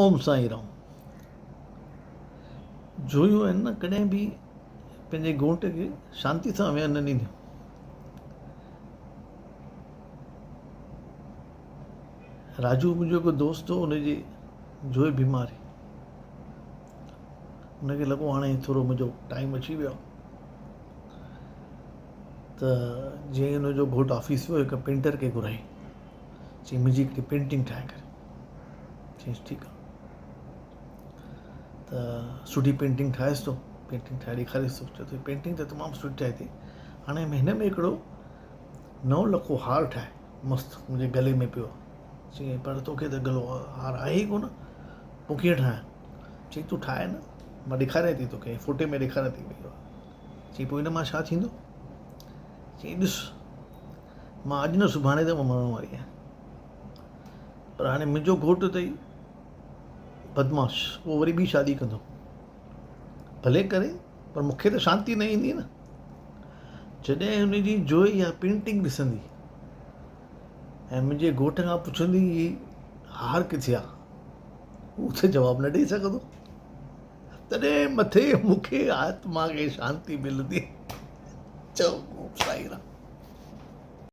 اوم سائين رام. جويون آهن نه ڪڏهن به پنهنجي گهوٽ کي شانتي سان ويهڻ نه ڏينديون. راجو منهنجو هڪ دوست هو ان جي جوئي بيمار هئي. ان کي لڳو هاڻي ٿورو منهنجو ٽائيم اچي ويو آهي ته جيئن ئي ان جو گهوٽ آفيس ويو هڪ پينٽر کي گهرائين چيائين منهنجي هڪڙي پينٽنگ ٺاهي ڪري چيائينس ٺيڪ آهي ته سٺي پينٽنگ ٺاهيس ٿو پينٽنگ ٺاهي ڏيکاريس ٿو چئي ٿو پينٽنگ ته تمام سٺي ٺاهي اٿئي هاڻي هن ۾ هڪڙو نو لکو هار ٺاهي مست منهنجي گلي ۾ پيو آهي چيائين پر توکي ته گلو هار آهي ئي ڪونه پوء ڪيئن ٺاهيان چيائين تون ٺاهي نه مان ڏيکاريان ٿي توکي فوٽي ۾ ڏيکاريان ٿي چيائين پوء هن مان ڇا ٿيندو چيائين ڏس مان اڄ نه سڀاڻي ته مان مرڻ واري آهيان پر هاڻي منهنجو گهوٽ اٿئي بدمعاش اهو وري ٻي شادي ڪندو ڀلي ڪري پر مون کي ته شانتي نه ايندي نه جڏهن هن جي جوئي اها پينٽنگ ڏسندي ۽ منهنجي گهوٽ کان پڇندي هي هار ڪٿي آ هو ته جواب نه ڏئي سگهندو تڏهن مٿي مون کي آتما کي شانتي ملندي چئو سائين رام.